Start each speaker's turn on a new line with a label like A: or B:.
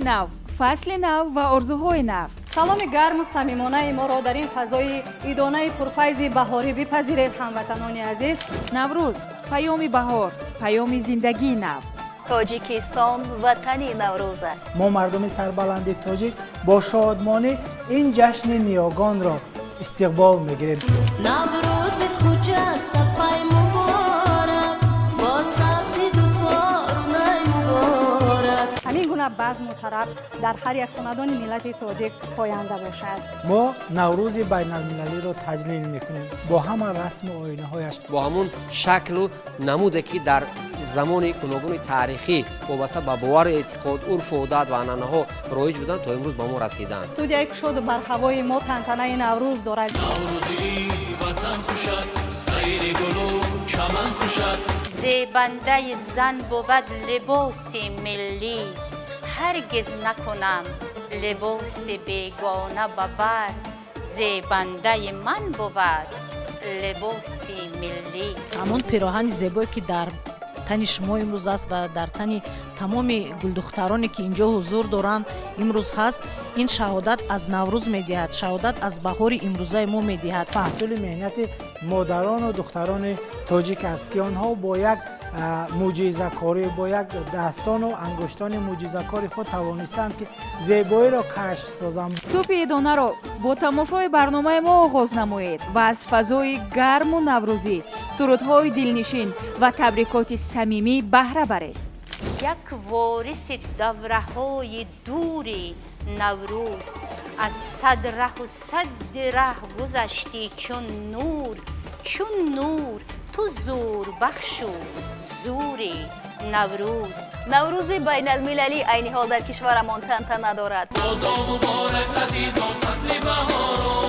A: Соли нав, фасли нав ва орзуҳои нав.
B: Саломи гарму самимонаи моро дар ин фазои идонаи пурфайзи баҳорӣ бипазиред, ҳамватанони азиз.
A: Наврӯз — паёми баҳор, паёми зиндагии нав.
C: Тоҷикистон ватани Наврӯз аст.
D: Мо, мардуми сарбаланди тоҷик, бо шодмонӣ ин ҷашни ниёгонро истиқбол мегирем.
E: Наврӯзи хуҷаста пай муборак, бо савти дутору най муборак.
B: Ҳамин гуна базму тараб дар ҳар як хонадони миллати тоҷик поянда бошад.
D: Мо Наврӯзи байналмилалиро таҷлил мекунем бо ҳама расму оинаҳояш.
F: Бо ҳамун шаклу намуде, ки дар замони гуногуни таърихӣ вобаста ба бовару эътиқод, урфу одат ва анъанаҳо роиҷ буданд, то имрӯз ба мо расиданд.
B: Студияи кушоду барҳавои мо тантанаи Наврӯз дорад.
G: Наврӯзи ватан хуш аст, сайри гулу чаман хуш аст.
H: Зебандаи зан бувад либоси миллӣ, ҳаргиз накунам либоси бегона ба бар. Зебандаи ман бувад либоси миллӣ.
I: Ҳамон пироҳани зебое, ки дар тани шумо имрӯз аст ва дар тани тамоми гулдухтароне, ки инҷо ҳузур доранд, имрӯз ҳаст, ин шаҳодат аз Наврӯз медиҳад, шаҳодат аз баҳори имрӯзаи мо медиҳад.
D: Маҳсули меҳнати модарону духтарони тоҷик аст, ки онҳо бо як мӯъҷизакорӣ, бо як дастону ангуштони мӯъҷизакори худ тавонистанд, ки зебоиро кашф созанд.
A: Субҳи идонаро бо тамошои барномаи мо оғоз намоед ва аз фазои гарму наврӯзӣ, сурудҳои дилнишин ва табрикоти самимӣ баҳра баред.
H: Як вориси давраҳои дури Наврӯз, аз сад раҳу садди раҳ гузаштӣ чун нур, чун нур ту зӯрбахшу зури Наврӯз.
C: Наврӯзи байналмилалӣ айни ҳол дар кишварамон тантана дорад.
G: Бодо муборак, азизон, фасли баҳоро.